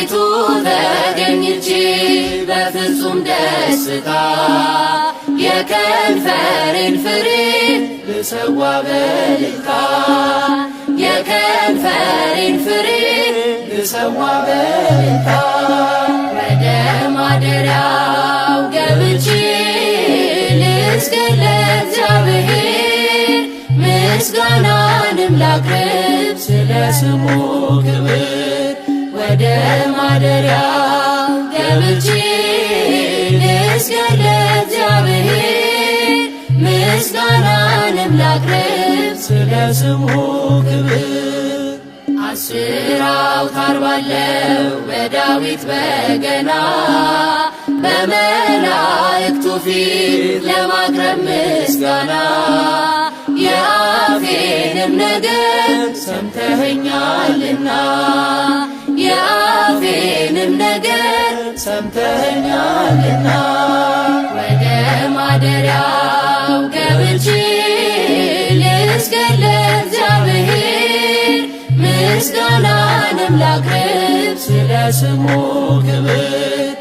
በፊቱ ተገኝቼ በፍጹም ደስታ የከንፈሬን ፍሬ ልሰዋ በልታ፣ የከንፈሬን ፍሬ ልሰዋ በልታ። ወደ ማደሪያው ገብቼ ልስገድ ለእግዚአብሔር፣ ምስጋናንም ላቅርብ ስለ ስሙ ክብር። ወደ ማደሪያው ገብቼ ልስገድ ለእግዚአብሔር፣ ምስጋናንም ላቅርብ ስለ ስሙ ክብር። 10 አውታር ባለው በዳዊት በገና በመላእክቱ ፊት ለማቅረብ ምስጋና፣ የአፌንም ነገር ሰምተኸኛልና፣ የአፌንም ነገር ሰምተኸኛልና። ወደ ማደሪያው ገብቼ ልስገድ ለእግዚአብሔር፣ ምስጋናንም ላቅርብ ስለ ስሙ ክብር።